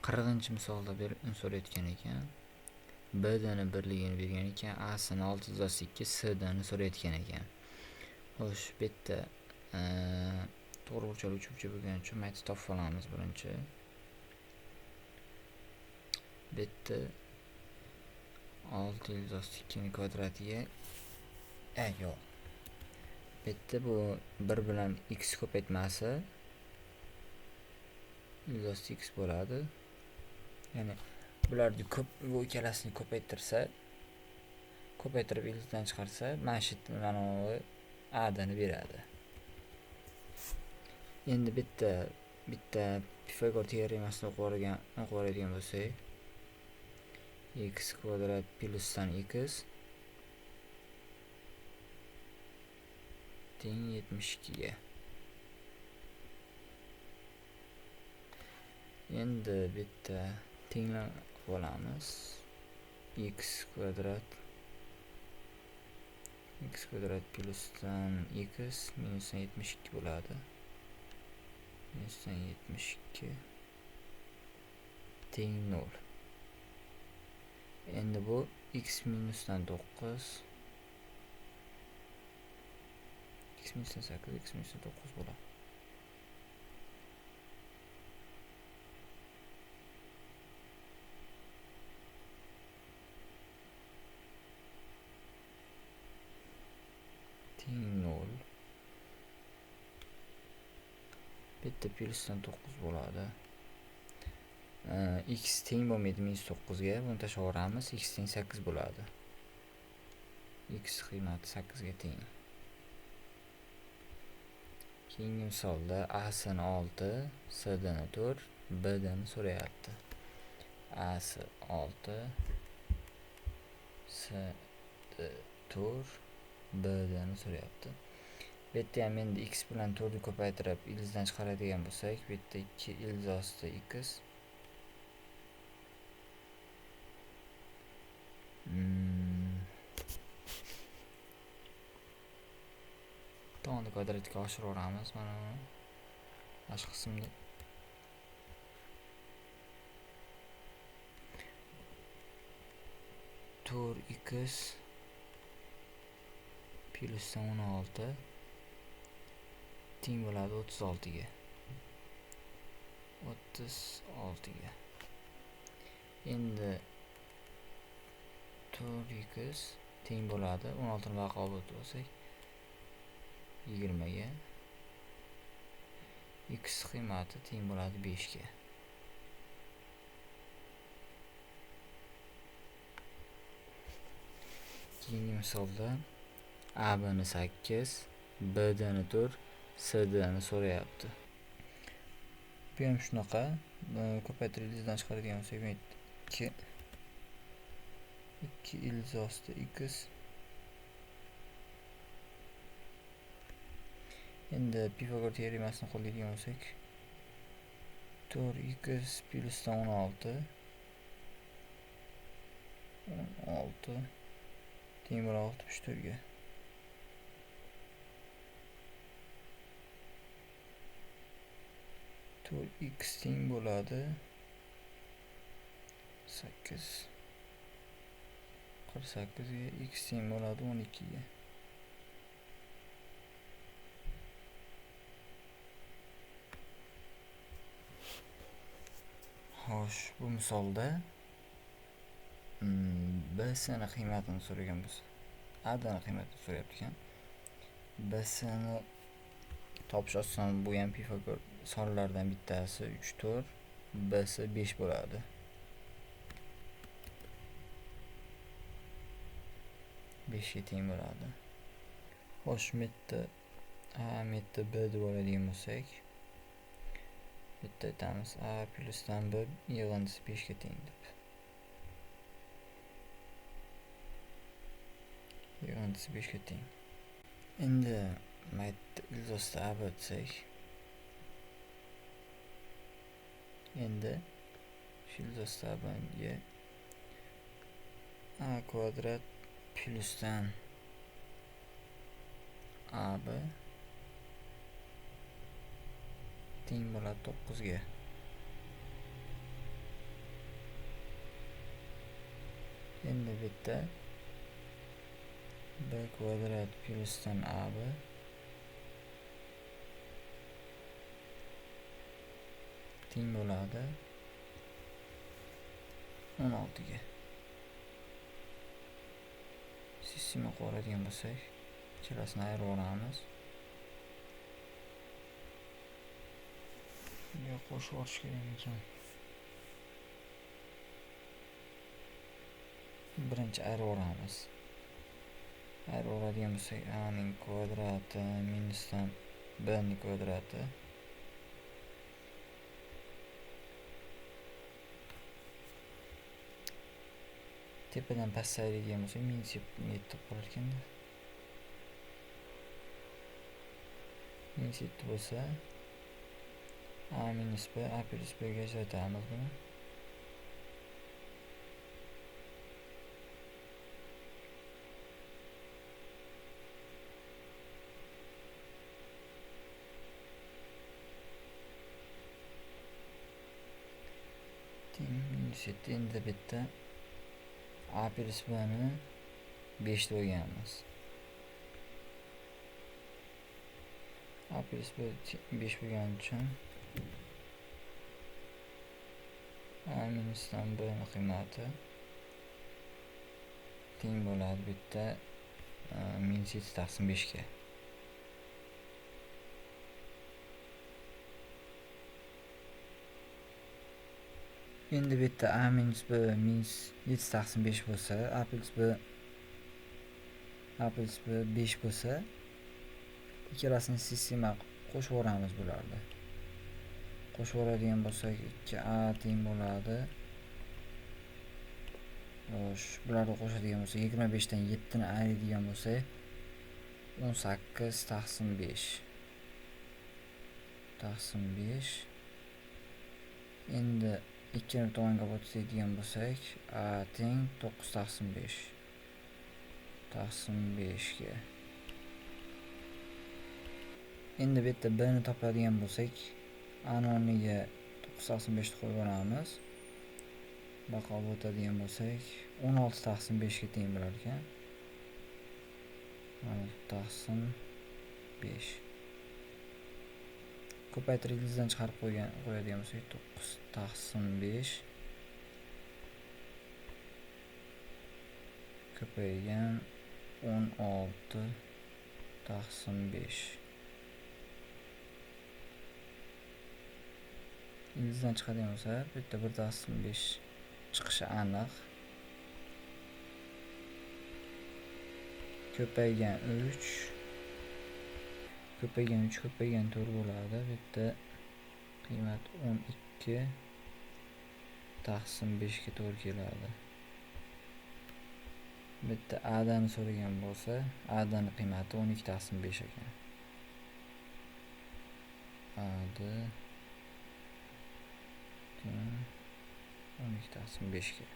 40-misolda so'rayotgan ekan. B dani birligini bergan ekan, A sini 6 ildiz osti 2, C dani so'rayotgan ekan. Xo'sh, bu yerda to'g'ri burchakli uchburchak bo'lgani uchun mayda topib olamiz birinchi. Bu yerda 6 ildiz osti 2 ni kvadratiga, yo'q. Bu yerda bu 1 bilan x ko'paytmasi ildiz osti x bo'ladi. Ya'ni bularni ko'p, bu ikkalasini ko'paytirsa, ko'paytirib ildizdan chiqarsa, mana shu mana bu A dani beradi. Endi bitta Pifagor teoremasini o'qib oladigan bo'lsak, x kvadrat plyusdan x teng 72 ga. Endi bitta tenglama olamiz. X kvadrat plyusdan x minusdan 72 bo'ladi. Minusdan 72 teng 0. Endi bu x minusdan 9, x minusdan 8, x minusdan 9 bo'ladi. Teng 0. Bitta plyusdan 9 bo'ladi. X teng bo'lmaydi minus 9 ga, buni tashlab yuboramiz. X teng 8 bo'ladi. X qiymati 8 ga teng. Keyingi misolda A sini 6, C dani 4, B dani so'rayapti. A si 6, C 4, B dani so'rayapti. Bu yerda ham endi x bilan 4 ni ko'paytirib ildizdan chiqaradigan bo'lsak, bu yerda 2 ildiz osti x tonni kvadratga oshiraveramiz mana buni. Mana shu qismni 4 x plyusdan 16 teng bo'ladi 36 ga. 36 ga. Endi 4 x teng bo'ladi 16 ni buyoqqa olib o'tib olsak 20 ga. X qiymati teng bo'ladi 5 ga. Keyingi misolda A B ni 8, B D ni 4, C D ni so'rayapti. Bu ham shunaqa, ko'paytirib ildizdan chiqaradigan bo'lsak, 2 ildiz osti x. Endi Pifagor teoremasini qo'llaydigan bo'lsak, 4x plyusdan 16, 16 teng bo'ladi 64 ga. 4x teng bo'ladi 8, 48 ga, x teng bo'ladi 12 ga. Xo'sh, bu misolda B sini qiymatini so'ragan bo'lsa, A dani qiymatini so'rayapti ekan. B sini topish oson, bu ham Pifagor sonlaridan bittasi 3, 4, B si 5 bo'ladi. 5 ga teng bo'ladi. Xo'sh, bu yerda A, bu yerda B deb oladigan bo'lsak, bu yerda aytamiz A plyusdan B yig'indisi 5 ga teng deb. Yig'indisi 5 ga teng. Endi mayda ildiz ostida A B desak, endi shu ildiz ostida A B ga A kvadrat plyusdan AB teng bo'ladi 9 ga. Endi bitta b kvadrat plyusdan ab teng bo'ladi 16 ga. Sistema qo'yadigan bo'lsak, ikkalasini ayirib olamiz. Yo qo'shib olish kerak ekan. Birinchi ayirib olamiz. Ayirib oladigan bo'lsak, a ning kvadrati minusdan b ning kvadrati tepadan pastga ayiradigan bo'lsak minus 7 qolar ekanda. Minus 7 bo'lsa a minus b, a plus b ga ajratamiz buni. Teng minus 7. Endi bitta a plus b ni 5 deb olganmiz. A plus b 5 bo'lgani uchun a minusdan b ning qiymati teng bo'ladi bitta minus 7 taqsim 5 ga. Endi bu yerda a minus b minus 7 taqsim 5 bo'lsa, a plus b 5 bo'lsa, ikkalasini sistema qo'shib yuboramiz bularni. Qo'shib yuboradigan bo'lsak 2a teng bo'ladi. Xo'sh, bularni qo'shadigan bo'lsak 25 dan 7 ni ayiradigan bo'lsak 18 taqsim 5. Taqsim 5. Endi ikkini tomonga o'tadigan bo'lsak, a teng 9 taqsim 5. Taqsim 5 ga. Endi bu yerda b ni topadigan bo'lsak, a ni o'rniga 9 taqsim 5 ni qo'yib yuboramiz. Baqa olib o'tadigan bo'lsak, 16 taqsim 5 ga teng bo'lar ekan. 16 taqsim 5. Ko'paytirgizdan chiqarib qo'yadigan bo'lsak 9 taqsim 5 ko'paygan 16 taqsim 5. Ildizdan chiqadigan bo'lsa, bu yerda 1 taqsim 5 chiqishi aniq. Ko'paygan 3 ko'paygan 3 ko'paygan 4 bo'ladi. Bu yerda qiymat 12 taqsim 5 ga to'g'ri keladi. Bu yerda a dan so'ragan bo'lsa, a dan qiymati 12 taqsim 5 ekan. A d 12 taqsim 5 ga.